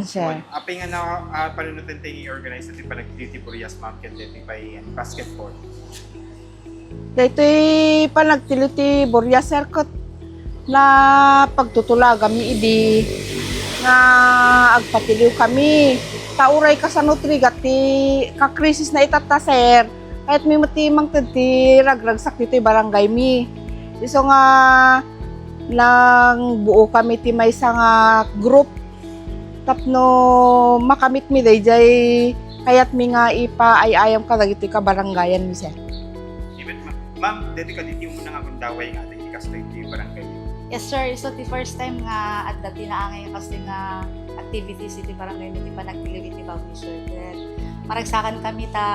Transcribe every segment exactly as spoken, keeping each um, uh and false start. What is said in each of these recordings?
Sir. Apay nga na, ah, panunutan tayo i-organize ti panagtitiburias, ma'am, ken deti pay basketball? Daytoy panagtili ti burias, sir, ket napagtutulagami idi nga agpatiliw kami. Ta uray kasano ti rigat ti kakrisis na itatta, sir, kayatmi met ti mangted ti ragragsak ditoy barangay mi. Isu nga nangbuo kami ti maysa nga group tapno makamitmi daydiay kayatmi nga ipaay-ayam kadagiti kabarangayanmi, sir. Even ma-, ma'am, deti kadi ti umuna nga gundaway nga adda iti kastoy ti barangay? Yes, sir. Isu ti first time nga adda ti naangay nga kastoy nga activities iti barangay mi ti panagtiliw iti baboy, sir. Ket maragsakan kami ta,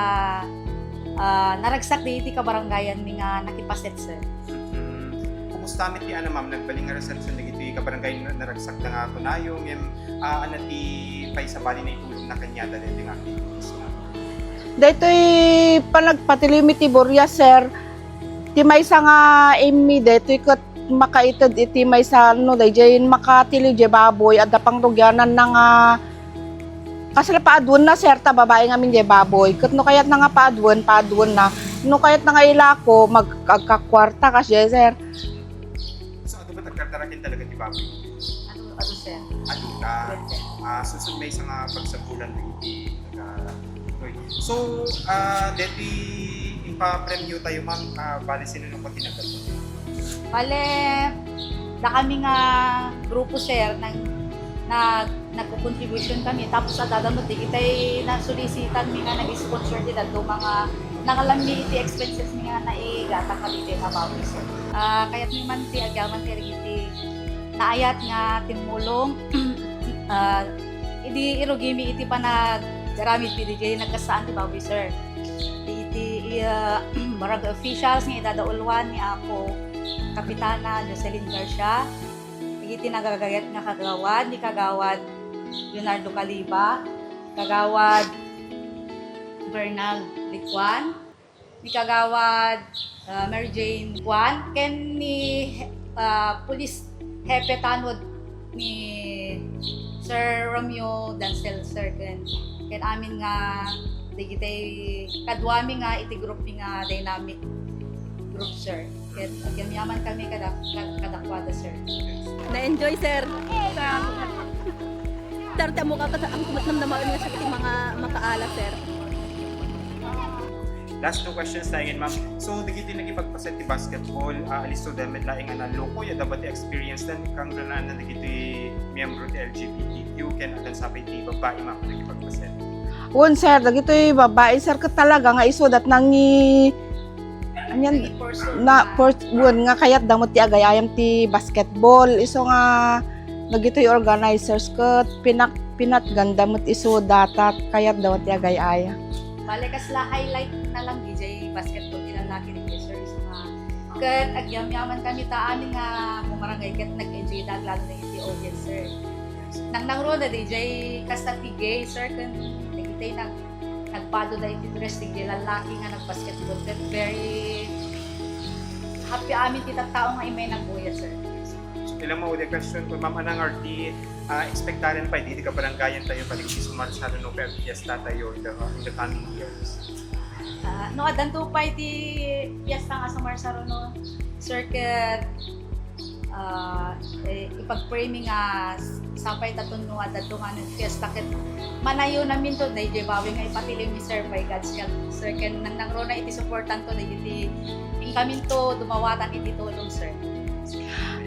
ah, naragsak di iti kabarangayanmi nga nakipaset, sir. Mm. Kumusta met ti, ano, ma'am, nagbalin nga reception dagiti kabarangay nga naragsak da nga kunayo, ngem, ah, ano ti pay sabali naitulongna kaniada daytoy nga activities, ma'am? Daytoy panagpatiliw mi ti burias, sir, ti maysa nga aim mi daytoy ket makaited iti maysa no daydiay makatiliw diay baboy, adda pangrugiananna nga kasla paaduenna, sir, ta babai ngamin diay baboy. Ket no kayatna nga paaduen, paaduenna. No kayatna nga ilako, mag-, agkakuarta, kasdiay, sir. So, adu met agkarkaraken talaga ti baboy? Adu, adu, sir. Adu ka? Yes, sir. Ah, susud maysa nga pagsapulan dagiti taga-, okay. So, ah, deti impapremyo tayo, ma'am, ah, bali sino no pati nagkadto? Bale, da kami nga grupo, sir, nang, nag-, nagko-contribution kami. Tapos adda met digitay nasolicitan mi nga nag-sponsor ti dadduma nga nangalanmi iti expenses mi nga naigatang kadagiti nga baboy, sir. Ah, kayatmi man ti agyaman ti dagiti naayat nga timmulong. Ah, idi irugimi iti panagaramid ti daydiay nagkasaan ti baboy, sir. Iti, ah, barangay officials nga idadauluan ni Apo Kapitana Jocelyn Garcia, iti nagagayat nga kagawad ni Kagawad Leonardo Caliba, Kagawad Bernal Licuan, ni Kagawad, ah, Mary Jane Licuan, ken ni, ah, Police Hepe Tanod ni Sir Romeo Dancel, sir, ken, ken amin nga dagiti kaduami nga iti group mi nga dynamic group, sir. Ket agyamyaman kami kada-, kad-, kadakuada, sir. Na-enjoy, sir. Sir, ti ammok a, kas-, ammok met namnamaen nga sakit ti mga makaala, sir. Last two questions tayo, ma'am. So, dagiti nakipagpaset ti basketball, ah, alisto da met laeng a nallukoy, adda ba ti experience dan, kangrunaanna dagiti miyembro ti L G B T Q, ken addan sapay ti babbai, ma'am, nakipagpaset? Wen, sir, dagitoy babbai, sir, ket talaga nga isudat nangi-, anian, na, first, wen, nga kayatda met ti agay-ayam ti basketball. Isu nga dagitoy organizers ket pinak-, pinatganda met isuda ta kayatda met ti agay-ayam. Bale, kasla highlight na lang diay basketball ti lallaki daydiay, sir, isu nga ket agyamyaman kami ta amin nga bumarangay ket nag-enjoy da aglalo na iti audience, sir. Nangnangruna daydiay kasta ti gay, sir, ken dagiti nag-, nagpado da iti dress dagiti lallaki nga nagbasketball, ket very happy amin ti tattao nga immay nagbuya, sir. So, ti lang maudiay a question ko, ma'am, anang arti, ah, expectaren pay dagiti kabarangayan tayo kadagiti sumarsaruno ket fiesta tayo in the, in the coming years? Ah, no addanto pay ti fiesta nga sumarsaruno, sir, ket, ah, eh, ipag-pray mi nga s-, sapay ta no addanto nga fiesta ket manayonanminto daydiay baboy nga ipatiliw mi, sir, by God's help, sir, ken nangnangruna iti suportanto dagiti inkaminto dumawatan iti tulong, sir.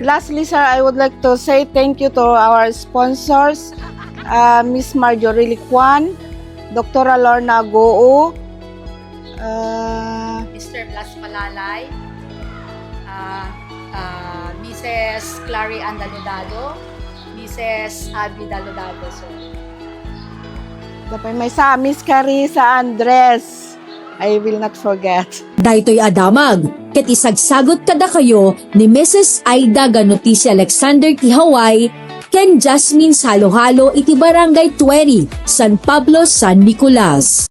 Lastly, sir, I would like to say thank you to our sponsors, uh, Miss Marjorie Licuan, Doctor Lorna Goo, uh, Mister Blas Malalay, uh, uh, Missus Clary Ann Daludado, Missus Abby Daludado, sir. Adda pay maysa, Miss Carissa Andres. I will not forget. Daytoy a damag ket isagsagut kadakayo ni Missus Aida Ganutis Alexander ti Hawaii ken Jasmine Salohalo iti Barangay twenty, San Pablo, San Nicolas.